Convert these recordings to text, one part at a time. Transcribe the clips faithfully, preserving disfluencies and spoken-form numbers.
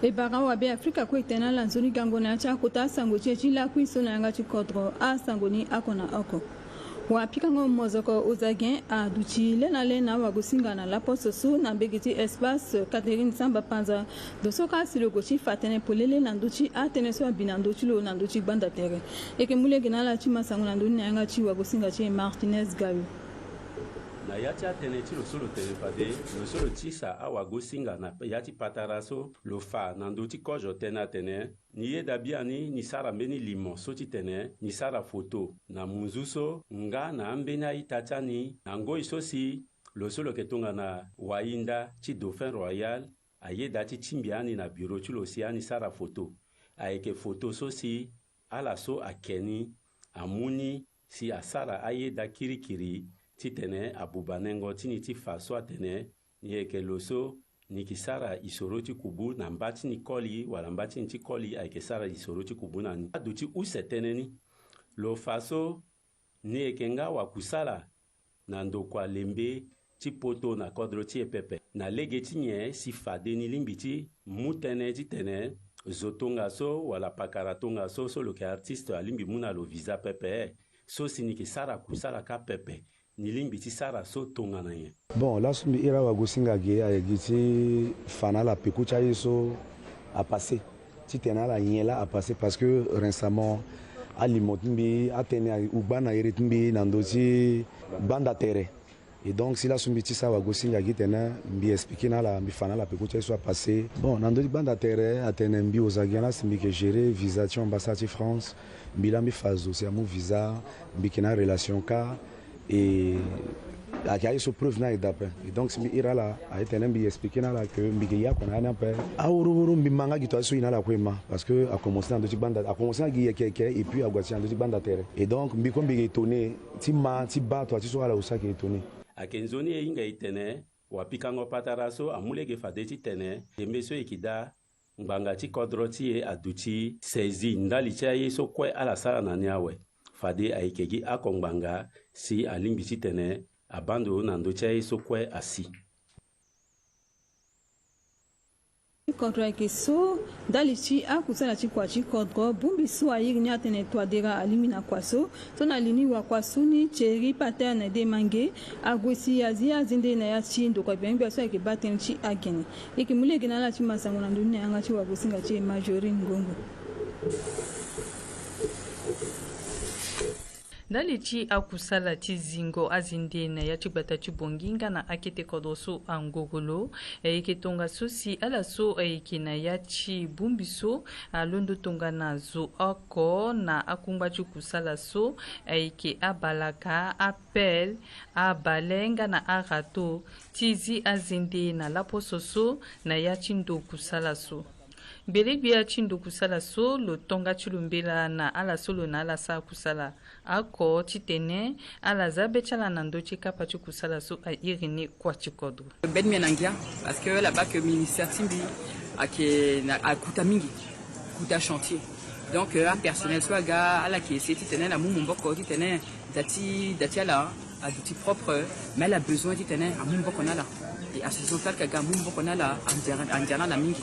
E bara wa Beafrika kue e tene na ala nzoni gango na ya ti akota asango ti e ti lakui so na yanga ti kodro, asango ni oko na oko. Wapikango mozoko Ozagen aduti le na le na awagosinga na laposo so na mbege ti Espace Catherine Samba Panza. Ndo so kâ si lo gue ti fa tënë polele na ndö ti atënë so abi na ndö ti lo na ndö ti gbanda tere. E yeke mu lege na ala ti ma sango na ndö ni na yanga ti wagosinga ti e Martinez Gayo. Na ya ti atënë ti lo so lo tene fade, lo so lo tisa awagosinga na ya ti patara so lo fa na ndö ti kozo tënë atene, ni yeda biani ni sara mbeni limo so titene ni sara foto na munzu so nga na ambeni a-ita ti ani na ngoi so si lo so lo yeke tongana wahinda ti Dauphin Royal ayeda ti tingbi ani na biro ti lo si ani sara foto. Ayeke foto so si ala so ake ni amu ni si asara ayeda kirikiri titene abuba nengo ti ni ti fa so atene ni yeke lo so ni yeke sara isoro ti kubu na mba ti ni koli wala mba ti ni ti koli ayeke sara isoro ti kubu na ni. Aduti use tënë ni. Lo fa so ni yeke nga wakusala na ndokua lembe ti poto na kodro ti e pepe. Na lege ti nyen si fade ni lingbi ti mu tënë titene zo tongaso wala pakara tongaso so lo yeke artiste alingbi mu na lo visa pepe? So si ni yeke sara kusala kâ pepe, ni lingbi ti sara so tongana nyen? Bon, laso mbi iri awagosinga ge aye gi ti fa na ala peko ti aye so apassé. Titene ala nyen laa apassé parce que récemment alimo ti mbi atënë augba na iri ti mbi na ndö ti gbanda tere. Et donc si laso mbi tisa awagosinga gi tene mbi expliqué na ala, mbi fa na ala peko ti aye so apassé. Bon, na ndö ti gbanda tere atene mbi Ozagen laa si mbi yeke gérer visa ti ambassade ti France. Mbi laa mbi fa zo si amu visa, mbi yeke na arelation kâ. Et ayeke aye so preuve ni aye daa ape. Et donc si mbi iri ala aye tene mbi expliqué na ala que mbi yeke ye oko na ya ni ape. Awuruwuru mbi ma nga gi to aye so e na ala kue e ma. Parce que akomense na ndö ti gbanda, akomense na gi yeke yeke et puis ague ti na ndö ti gbanda tere. Et donc mbi kue mbi yeke étonné ti ma ti baa to aye ti so ala aussi ayeke étonné. Ayeke nzoni e hinga e tene wapikango patara so amu lege fade titene tembe so e yeke daa ngbanga ti kodro ti e aduti sezi ndali ti aye so kue ala sara na ni awe. Fade ayeke gi oko ngbanga si alingbi titene abaa ndo na ndö ti aye so kue asi. Kodro ayeke so ndali ti akusala ti kua ti kodro, bongbi so a iri ni atene Touadéra alingbi na kua so. So na li ni wakua so ni Thierry Paterne Demange ague si azi azende na ya ti ndokua gbia gbia so ayeke baa tënë ti agene. E yeke mu lege na ala ti ma sango na ndö ni na yanga ti wagosinga ti e Marjorie Ngongo. Ndali ti akusala ti zingo azende na ya ti gbata ti Bangui nga na akete kodro so angogolo, e yeke tongaso si ala so ayeke na ya ti bongbi so alondo tongana zo oko na akungba ti kusala so ayeke abalaka, apelle, abale nga na arato ti zi azende na laposo so na ya ti ndo kusala so. Gbelegbia ti ndo kusala so lo tonga ti lo mbela na ala so lo na ala sara kusala oko titene ala za be ti ala na ndö ti kapa ti kusala so a iri ni kua ti kodro. Mbeni mia na ngia, parce que ala baa que ministère ti mbi ayeke na akuta mingi, kuta chantier. Donc euh, apersonnel so aga ala yeke essayer titene ala mu maboko titene da ti da ti ala aduti propre, mais ala besoin titene amu maboko na ala. E association so ala yeke ga amu maboko na ala andia andia na ala mingi.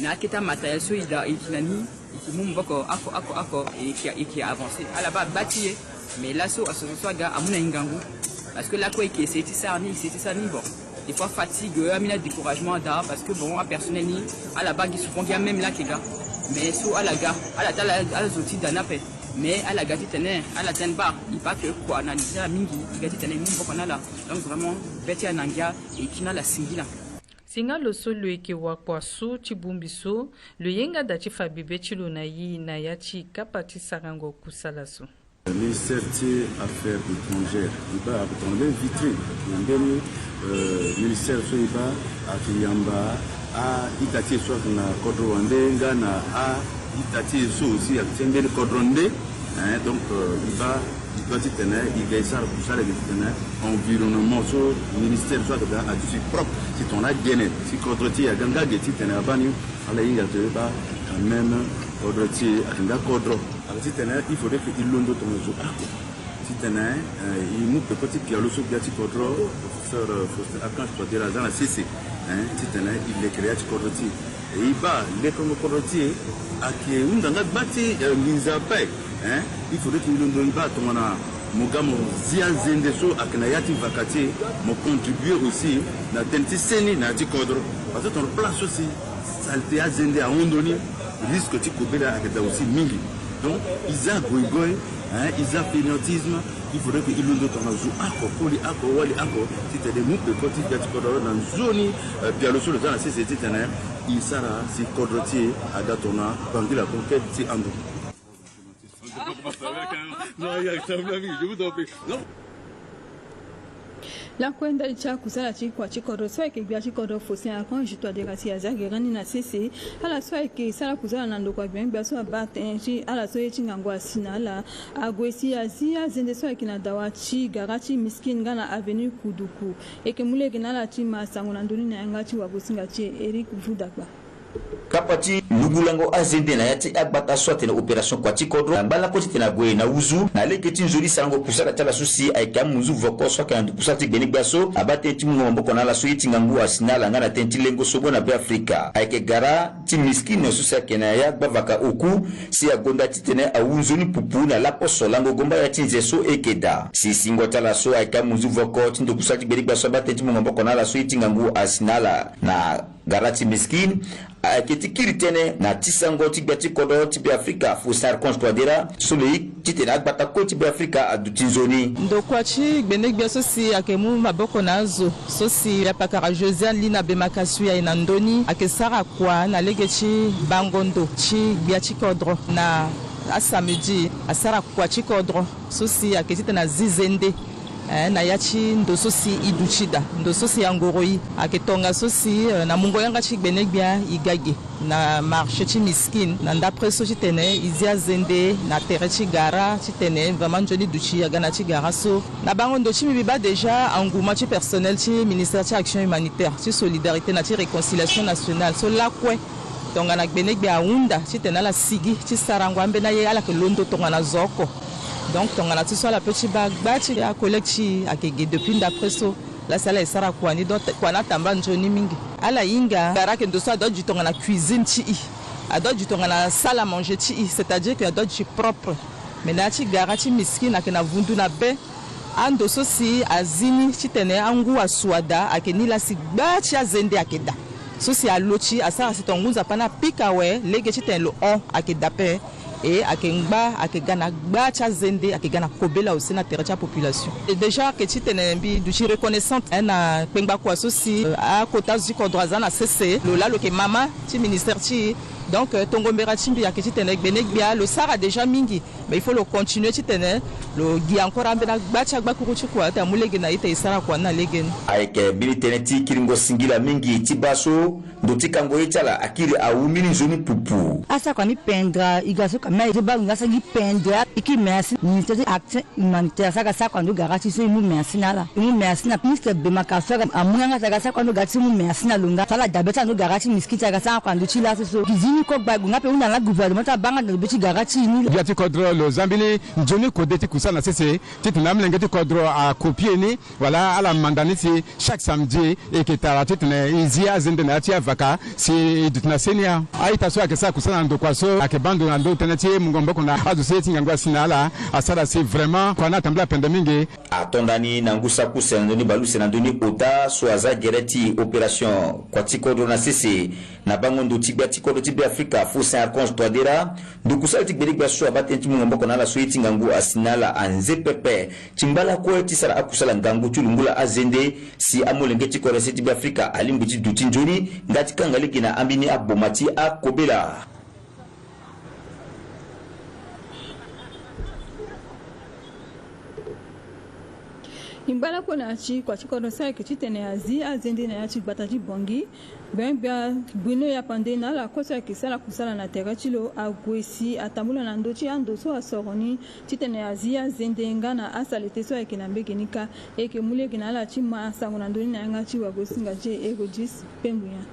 Na akete amatériel so e da e yeke na ni, e yeke mu maboko oko oko oko, e yeke e yeke avancer. Ala baa gba ti e, mais laso association so aga amu na e ngangu. Parce que lakue e yeke essayer ti sara ni, e essayer ti sara ni, bon, des fois fatigue, euh, ambeni adécouragement ada, parce que bon apersonnel ni ala baa gi souvent gi ameme laa ayeke ga. Mais so ala ga, ala taa ala zo ti da ni ape. Mais ala ga titene ala tene baa, e baa que kua na li ti ala mingi, e ga titene e mu maboko na ala. Donc vraiment be ti ala na ngia, e yeke na ala singila. Si nga lo so lo yeke wakua so ti bongbi so, lo ye nga da ti fa bibe ti lo na e na ya ti kapa ti sarango kusala so. Ministère ti affaires étrangères e baa ayeke tongana mbeni vitrine na mbeni euh, ministère so e baa ayeke yamba a-ita ti e so ayeke na kodro wande nga na a-ita ti e so aussi ayeke ti mbeni kodro nde. Hein, donc euh, e baa e doit titene e ga e sara kusala ayeke titene environnement so ministère so ayeke daa aduti propre si tongana agene si kodro ti e aga nga ge titene abaa ni. Ala hinga tene e baa quand même kodro ti e ayeke nga kodro. Ala titene il faudrait que e londo tongaso oko titene eh, e mu peko ti pialo so gbia ti kodro, professeur euh, Faustin Archange Touadéra aza na sese. Hein, titene e lekere ya ti kodro ti e. E e baa lekongo kodro ti e ayeke hunda nga gba ti, eh, nginza ape. Hein, il faudrait que e londo e baa tongana mo ga mo zi azende so ayeke na ya ti vaka ti e, mo contribuer aussi na tënë ti seni na ya ti kodro. Parce que tongana place so si saleté, azende ahon ndoni, risque ti kobela ayeke daa aussi mingi. Donc e za goigoi, hein, e za fainéantisme. Il faudrait que e londo tongana zo oko, koli oko, wali oko, titene e mu peko ti gbia ti kodro na nzoni, eh, pialo so lo za na sese titene e sara si kodro ti e aga tongana Bangui la Conquête ti ando. Lakue ndali ti akusala ti kua ti kodro so ayeke gbia ti kodro Faustin Archange Touadéra si aza gere ni na sese. Ala so ayeke sara kusala na ndokua gbene gbia so abaa tënë ti ala so ye ti ngangu asi na ala, ague si azi azende so ayeke na dawa ti gara ti Miskine nga na avenue Kuduku. E yeke mu lege na ala ti ma sango na ndö ni na yanga ti wagosinga ti e, Éric Vudakpa. Kapa ti lungulango azende na ya ti agbata so atene opération kua ti kodro na ngba lakue titene ague na wuzu na lege ti nzoni sarango kusala ti ala so si ayeke amunzu voko so ayeke na ndukusala ti gbene gbia so abaa tënë ti mungo maboko na ala so ye ti ngangu asi na ala nga na tënë ti lengo so bö na Beafrika. Ayeke gara ti Miskine so si ayeke na ya gbavaka oku si agonda titene awu nzoni pupu na laposo lango gomba ya ti nze so e yeke daa. Si singo ti ala so ayeke amunzu voko ti ndukusala ti gbene gbia so abaa tënë ti mungo maboko na ala so ye ti ngangu asi na ala na gara ti Miskine ayeke ti kiri tënë na ti sango ti gbia ti kodro ti Beafrika Faustin Archange Touadéra so lo ye titene agbata kue ti Beafrika aduti nzoni. Ndokua ti gbene gbia so si ayeke mu maboko na azo so si yapakara Josiane Lina Bemakasui aye na ndö ni ayeke sara kua na lege ti bango ndo ti gbia ti kodro na asamedi asara kua ti kodro so si ayeke titene azi zende, eh, na ya ti ndo so si e duti daa, ndo so si angoro e. Ayeke tongaso si, eh, na mungo yanga ti gbene gbia e ga ge na marché ti Miskine na ndapre so titene e zi azende na tere ti gara titene vraiment nzoni duti aga na ti gara so. Na bango ndo ti mbi, mbi baa déjà anguma ti personnel ti ministère ti action humanitaire, ti solidarité na ti réconciliation nationale so lakue tongana gbene gbia ahunda titene ala sigi ti sarango ambeni aye ala yeke londo tongana zo oko. Donc tongana ti so ala peut ti baa gba ti acollègue ti e ayeke ge depuis ndapre so. Laa si ala ye sara kua ni, donc kua ni atambula nzoni mingi. Ala hinga gara ayeke ndo so adoit ti duti tongana cuisine ti e, adoit ti duti tongana salle à manger ti e, c'est-à-dire que adoit ti duti propre. Mais na ya ti gara ti Miskine ayeke na vundu na be. Ando so si azi ni titene angu asu ada ayeke ni laa si gba ti azende ayeke daa. So si alo ti asara si tongana ngu nzapa ni apika awe lege titene lo hon ayeke daa ape. E ayeke ngba ayeke ga na gba ti azende ayeke ga na kobela aussi na tere ti apopulation. E déjà ayeke titene mbi duti reconnaissante, eh, na kpengba kua so si, eh, akota zo ti kodro aza na sese. Lo laa lo yeke mama ti ministère ti e. Donc, eh, tongo mbera ti mbi ayeke titene gbene gbia lo sara déjà mingi. Mais il faut lo continuer titene lo gi encore ambeni agba ti agbakuru ti kua ti amu lege na e titene e sara kua ni na legeni. Ayeke mbeni tënë ti kiringo singila mingi ti baa so ndo ti kango ye ti ala akiri awu mbeni nzoni pupu. Asara kua ni pendere, e ga so ka mê e zo baa nginza asara gi pendere. E kiri merci ministère ti action humanitaire so aga sara kua ndo gara ti so e mu merci na ala. E mu merci na ministre Bemakasui so aga amu yanga so aga sara kua ndo gara ti so e mu merci na lo nga so ala dabe ti ala ndo gara ti Miskine so aga sara kua ndo ti laso so. Gi zi ni kue gba e gue nga ape e hunda na ala gouvernement so abaa nga na lo be ti gara ti e ni. Gbia ti kodro lo za mbeni nzoni kode ti kusala na sese titene amolenge ti kodro akopie ni. Wala ala manda ni si chaque samedi e yeke tara titene e zi azende na ya ti avaka si e duti na seni. A-ita so ayeke sara kusala na ndokua so ayeke baa ndo na ndö tënë ti mungo maboko na azo so ye ti ngangu asi na ala asara si vraiment kua ni atambula pende mingi. Ato ndani na ngu saki use na ndö ni bale use na ndö ni ota so aza gere ti opération kua ti kodro na sese na bango ndo ti gbia ti kodro ti Beafrika Faustin Archange Touadéra. Ndokusala ti gbele gbia so abaa tënë ti mungo maboko na ala so ye ti ngangu asi na ala anze pepe. Ti ngba lakue ti sara akusala ngangu ti lungula azende si amolenge ti kodro se ti Beafrika alingbi ti duti nzoni nga ti kanga lege na ambeni aboma ti akobela. E ngba lakue na ya ti kua ti kodro so ayeke titene azi azende na ya ti gbata ti Bangui. Gbene gbia Bruno Yapande na ala kue so ayeke sara kusala na tere ti lo ague si atambula na ndö ti ando so asoro ni titene azi azende nga na asalete so ayeke na mbege ni kâ. E yeke mu lege na ala ti ma sango na ndö ni na yanga ti wagosinga ti e Hérodis Pembuya.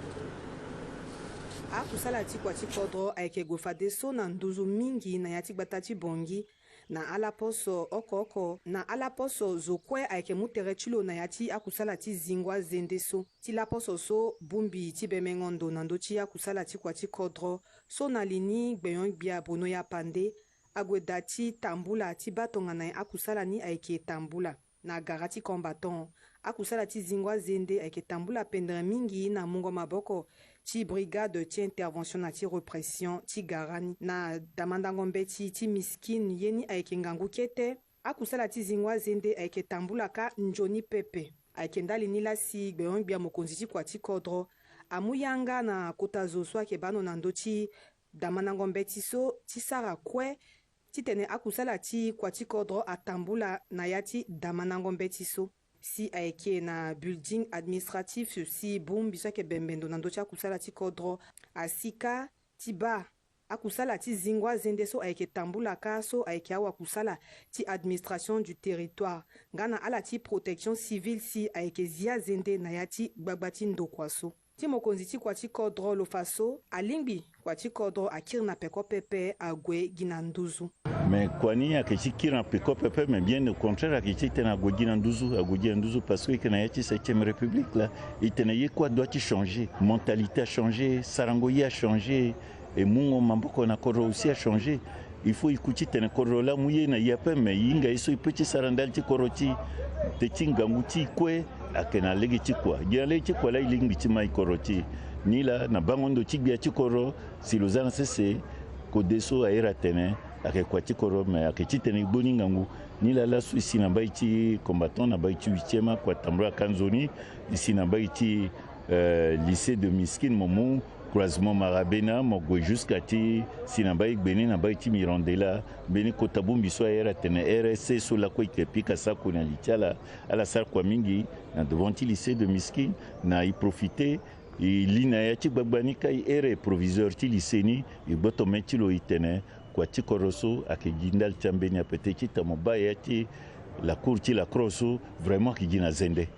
Akusala ti kua ti kodro ayeke gue fadeso na nduzu mingi na ya ti gbata ti Bangui. Na ala poso oko oko, na ala poso zo kue ayeke mu tere ti lo na ya ti akusala ti zingo azende so. Ti laposo so, bongbi ti bemengo ndo na ndö ti akusala ti kua ti kodro so na li ni gbenyo-gbia Bruno Yapande ague daa ti tambula ti baa tongana nyen akusala ni ayeke tambula. Na gara ti combattant, akusala ti zingo azende ayeke tambula pendere mingi na mungo maboko ti brigade ti intervention na ti répression ti gara ni. Na damandango mbeti ti Miskine, ye ni ayeke ngangu kete, akusala ti zingo azende ayeke tambula kâ nzoni pepe. Ayeke ndali ni laa si gbenyo-gbia mokonzi ti kua ti kodro amu yanga na kota zo so ayeke baa ndo na ndö ti damandango mbeti so ti sara kue titene akusala ti kua ti kodro atambula na ya ti damandango mbeti so. Si ayeke na building administratif, si bongbi so ayeke bembe ndo na ndö ti akusala ti kodro asi kâ ti baa akusala ti zingo azende so ayeke tambula kâ so ayeke awakusala ti administration du territoire nga na ala ti protection civile si ayeke zi azende na ya ti gbagba ti ndokua so. Ti mokonzi ti kua ti kodro lo fa so alingbi kua ti kodro akiri na peko pepe ague gi na nduzu. Me kua ni ayeke ti kiri na peko pepe, me bien au contraire ayeke ti tene ague gi na nduzu, ague gi na nduzu parce que e yeke na ya ti septième république laa. E tene ye kue adoit ti changer, mentalité achangé, sarango ye achangé, e mungo maboko na kodro aussi achangé. Il faut e ku titene kodro laa amu ye na e ape, me e hinga ye so e peut ti sara ndali ti kodro ti e. Teti ngangu ti e kue ayeke na lege ti kua. Gi na lege ti kua laa e lingbi ti ma e kodro ti e. Nilaa na bango ndo ti gbia ti kodro, si lo za na sese, kode so airi atene ayeke kua ti kodro, me ayeke titene e gbu ni ngangu. Nilaa laso e si na mbai ti combattant, na mbai ti huitième, akua tambula kâ nzoni. E si na mbai ti, euh, lycée de Miskine, mo mu croisement Marabena, mo gue jusqu'à ti si na mbai gbeni na mbai ti Mirandela. Mbeni kota bongbi so airi atene R S C so lakue e yeke pika sako na li ti ala. Ala sara kua mingi na devant ti lycée de Miskine. Na e profiter e li na ya ti gbagba ni kâ e here proviseur ti lycée ni, e gboto mê ti lo e tene kua ti kodro so ayeke gi ndali ti ambeni ape. Teti ti tene mo baa ya ti la cour ti la Croix so vraiment ayeke gi na zende.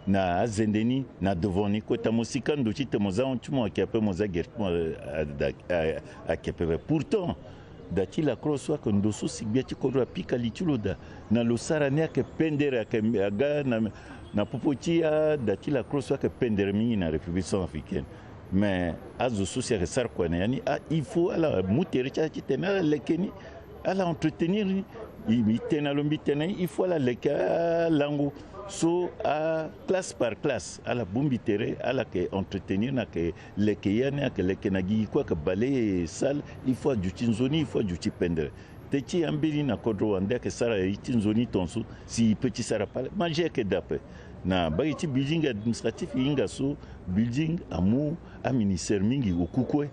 Na azende ni, na devant ni kue, tene mo si kâ ndo ti tene mo za hon ti mo ayeke ape, mo za gere ti mo ayeke ape. Pourtant da ti la Croix so ayeke ndo so si gbia ti kodro apika li ti lo daa. Na lo sara ni ayeke pendere, ayeke aga na, na popo ti ada ti la Croix so ayeke pendere mingi na République centrafricaine. Mais azo so si ayeke sara kua na ya ni, ah, il faut ala mu tere ti ala titene ala leke ni, ala entretenir ni. E, e tene na lo mbi tene il faut ala leke alango so a classe par classe, ala bongbi tere, ala yeke entretenir ni, ayeke leke ya ni, ayeke leke na gigi kue, ayeke balayer salle, il faut aduti nzoni, il faut aduti pendere. Teti ambeni na kodro wande ayeke sara ye ti nzoni tongaso si e peut ti sara pale. Magie ayeke daa ape. Na mbage ti building administratif e hinga so building amu aministère mingi oku kue.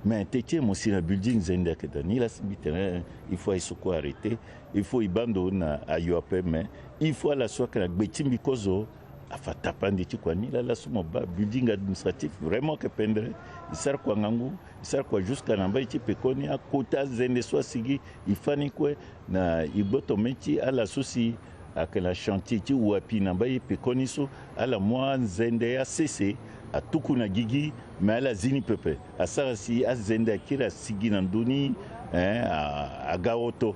Mais teti mo si na building zende ayeke daa. Nilaa si mbi tene il faut aye so kue arrêter. Il faut e baa ndo na ayo ape, mais il faut ala so ayeke na gbe ti mbi kozo afa tapande ti kua ni. Laa laso mo baa building administratif vraiment ayeke pendere. E sara kua ngangu, e sara kua jusqu'à na mbai ti pekoni, akota azende so asigi e fâ ni kue. Na e gboto mê ti ala so si ayeke na chantier ti wapi na mbai pekoni so, ala mu anzende asese atuku na gigi, me ala zi ni pepe. Asara si azende akiri asigi na ndö ni, eh, a, aga hoto.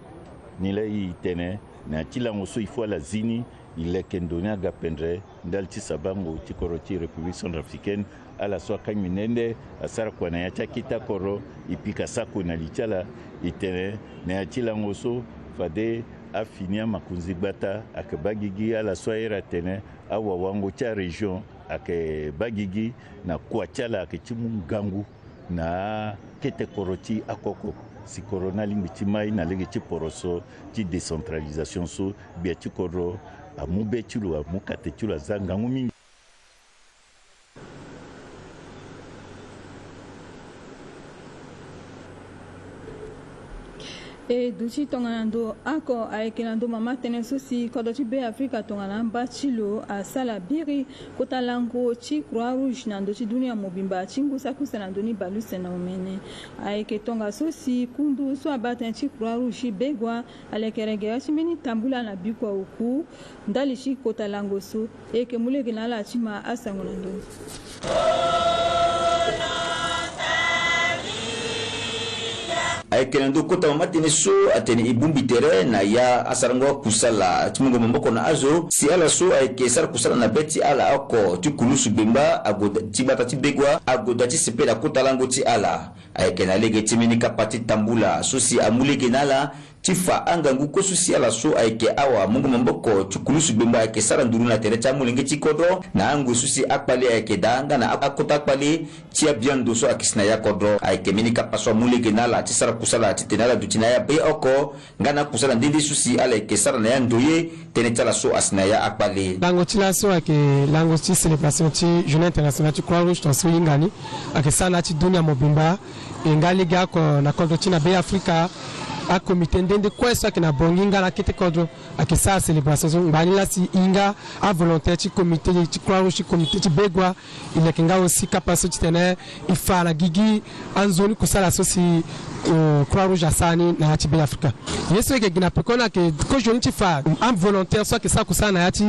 Nilaa e tene na ya ti lango so il faut ala zi ni, e leke ndo ni aga pendere. Ndali ti sabango ti kodro ti République centrafricaine, ala so akangbi nde nde asara kua na ya ti akete kodro, e pika sako na li ti ala. E tene na ya ti lango so fade afini amakonzi gbata ayeke baa gigi, ala so ahere atene awawango ti arégion ayeke baa gigi, na kua ti ala ayeke ti mu ngangu na akete kodro ti akoko. Si kodro ni alingbi ti mai na lege ti poroso ti décentralisation so, gbia ti kodro amu be ti lo, amu kate ti lo, aza ngangu mingi. E duti tongana ndo oko ayeke na ndo mama tënë so si kodro ti Be Afrika tongana amba ti lo asala biri kota lango ti Croix Rouge na ndö ti dunia mobimba ti ngu saki use na ndö ni bale use na omene. Ayeke tongaso si kundu so abaa tënë ti Croix Rouge ti Begua aleke regere ti mbeni tambula na bikua oku ndali ti kota lango so. E yeke mu lege na ala ti ma asango na ndö ni. Ayeke na ndö kota mama tënë so atene e bongbi tere na ya asarango akusala ti mungo maboko na azo si ala so ayeke sara kusala na be ti ala oko ti kulusu gbengba agoda ti gbata ti Begua agoda ti sepela kota lango ti ala. Ayeke na lege ti mbeni kapa ti tambula so si amu lege na ala ti fa angangu kue so si ala so ayeke awa mungo maboko ti kulusu gbengba ayeke sara nduru na tere ti amolenge ti kodro na angoi so si akpale ayeke daa nga na akota akpale ti abiando so ayeke si na ya kodro. Ayeke mbeni kapa so amu lege na ala ti sara kusala titene ala duti na ya be oko nga na akusala nde nde so si ala yeke sara na ya ndoye. Tënë ti ala so asi na ya akpale. Lango ti laso ayeke lango ti célébration ti Journée internationale ti Croix Rouge tongaso e hinga ni. Ayeke sara na ya ti dunia mobimba. E nga legeoko na kodro ti na Be Afrika, akomite nde nde kue so ayeke na Bangui nga na akete kodro ayeke sara célébration so. Ngbani laa si e nga avolontaire ti komite ti Croix Rouge ti komite ti Begua, e leke nga aussi kapa so titene e fa na gigi anzoni kusala so si, euh, Croix Rouge asara ni na ya ti Be Afrika. Ye so e yeke gi na peko ni ayeke kozoni ti fa avolontaire so ayeke sara kusala na ya ti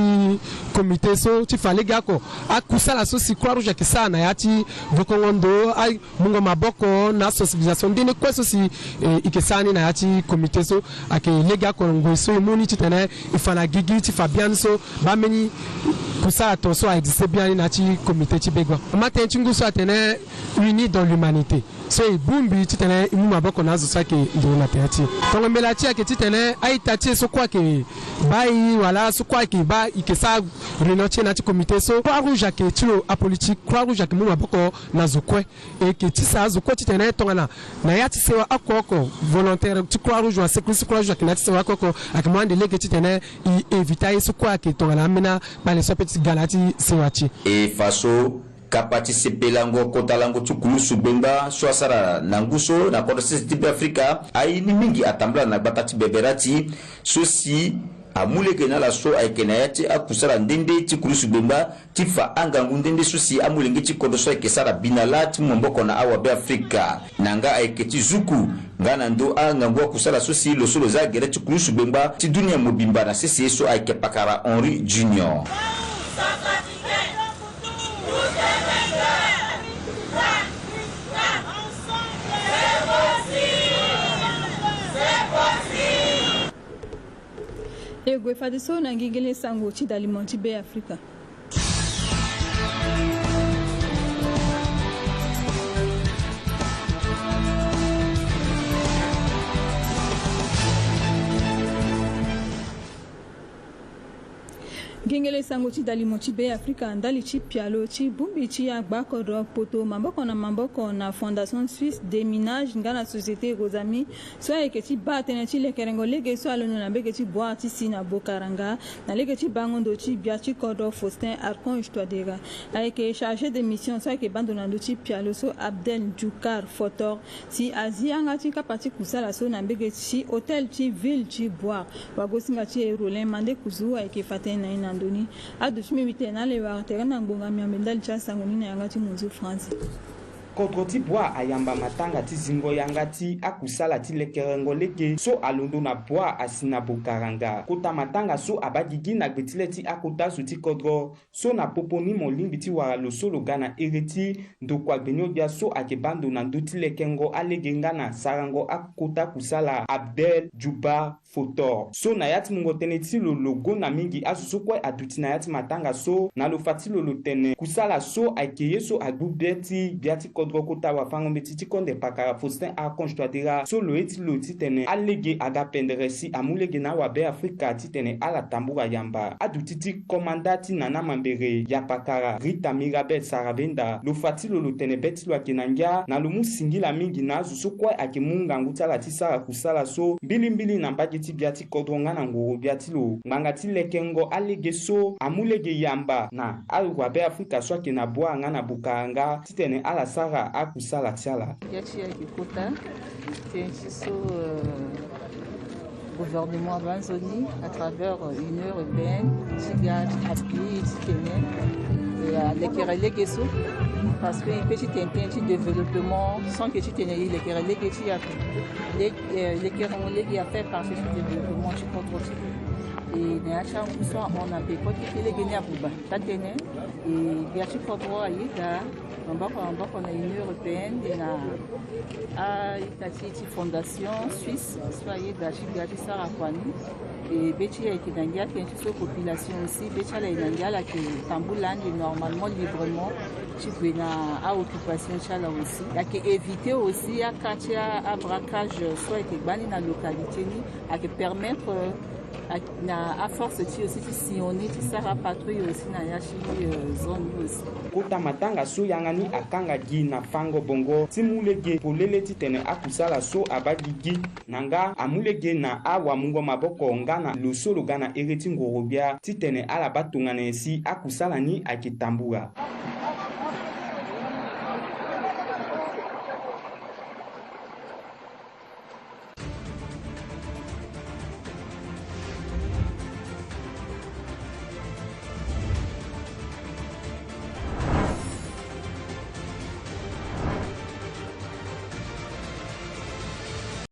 komite so ti fa legeoko akusala so si Croix Rouge ayeke sara na ya ti vokongo ndo, a mungo maboko na sensibilisation nde nde kue so si, eh, e yeke sara ni na ya ti komite so. Ayeke legeoko ngoi so e mu ni titene e fa na gigi ti fa biani so baa mbeni kusala ton so a existe biani na ya ti komite ti Begua. Mama tënë ti ngu so atene unis dans l'humanité. So e bongbi titene e mu maboko na azo so ayeke nduru na tere ti e. Tongo mbela ti e ayeke titene a-ita ti e so kue ayeke baa e wala so kue ayeke baa e yeke sara réunion ti e na ya ti komite so, Croix Rouge ayeke ti lo apolitique. Croix Rouge ayeke mu maboko na zo kue. E yeke ti sa azo kue titene tongana na ya ti sewa oko oko, volontaire ti Croix Rouge wala secouriste ti Croix Rouge ayeke na ya ti sewa oko oko, ayeke mu ande lege titene e évita ye so kue ayeke tongana ambeni akpale so ape ti ga na ya ti sewa ti e. E fa so kapa ti sepelango kota lango ti kulusu gbengba so asara na ngu so na kodro sese ti Be Afrika aye ni mingi atambula na gbata ti Beberati so si amu lege na ala so ayeke na ya ti akusala nde nde ti kulusu gbengba ti fa angangu nde nde so si amolenge ti kodro so ayeke sara bi na lâ ti mu maboko na awa Be Afrika. Na nga ayeke ti zuku nga na ndö angangu akusala so si lo so lo za gere ti kulusu gbengba ti dunia mobimba na sese so ayeke pakara Henri Junior. E gue fadeso na ngengele sango ti dalimo ti Be Afrika. Ngengele sango ti dalimo ti Be Afrika ndali ti pialo ti bongbi ti agbakodro poto maboko na maboko na Fondation Suisse Déminage nga na Société Rosami so ayeke ti baa tënë ti lekerengo lege so alondo na mbege ti Bouar ti si na Bokaranga na lege ti bango ndo ti gbia ti kodro Faustin Archange Touadéra. Ayeke chargé de mission so ayeke baa ndo na ndö ti pialo so Abdel Djoukar Fotor si azi yanga ti kapa ti kusala so na mbege ti hôtel ti ville ti Bouar. Wagosinga ti e Rollin Mande Kuzu ayeke fa tënë na e na ndo ni. Aduti mbi tene na ala e wara tere na ngbonga miambe ndali ti asango ni na yanga ti monzo Franzi. Kodro ti Bouar ayamba matanga ti zingo yanga ti akusala ti lekerengo lege so alondo na Bouar asi na Bokaranga. Kota matanga so abaa gigi na gbe ti le ti akota zo ti kodro so na popo ni mo lingbi ti wara lo so lo ga na ere ti ndokua gbeni-ogbia so ayeke baa ndo na ndö ti lekengo alege nga na sarango akota kusala Abdel Djoubar Fotor. So na ya ti mungo tënë ti lo, lo gonda mingi azo so kue aduti na ya ti matanga so na lo fa ti lo lo tene kusala so ayeke ye so agbu be ti gbia ti kodro kota wafango-mbeti ti konde pakara Faustin Archange Touadéra so lo ye ti lo titene alege aga pendere si amu lege na awabe Afrika titene ala tambura yamba. Aduti ti komanda ti nana mambere ya pakara Rita Mirabel Saravenda lo fa ti lo lo tene be ti lo ayeke na ngia na lo mu singila mingi na azo so kue ayeke mu ngangu ti ala ti sara kusala so mbilimbili na mbage ti gbia ti kodro nga na ngoro gbia ti lo. Ngbanga ti lekengo alege so amu lege yamba na awabe Afrika so ayeke na Bouar nga na Bokaranga titene ala sara akusala ti ala. Gbia ti e ayeke kota tënë ti so, euh, gouvernement abaa nzoni à travers, euh, Union européenne ti ga ti appuyer titene, euh, alekere lege so parce que e peut ti tene tënë ti développement sans que titene e lekere lege ti e ape. Le, euh, lekerengo lege a fait partie ti développement ti kodro ti e. E na ya ti angu so ahon na peko ti lege ni abuba ti atene e gbia ti kodro ayeda Maboko na maboko na Union européenne na a ita ti ti fondation suisse so ayeda ti ga ti sara kua ni. E be ti ayeke na ngia tënë ti so population aussi be ti ala e na ngia ala yeke tambula ande normalement librement ti gue na aoccupation ti ala aussi. Ayeke éviter aussi aka ti abraquage so ayeke gbani na localité ni. Ayeke permettre na aforce ti aussi ti sillonner ti sara patrouille aussi na ya ti zone ni aussi. Kota matanga so yanga ni akanga gi na fango bongo ti mu lege polele titene akusala so abaa gi gi na nga amu lege na awamungo maboko nga na lo so lo ga na ere ti ngorogbia titene ala baa tongana nyen si akusala ni ayeke tambula.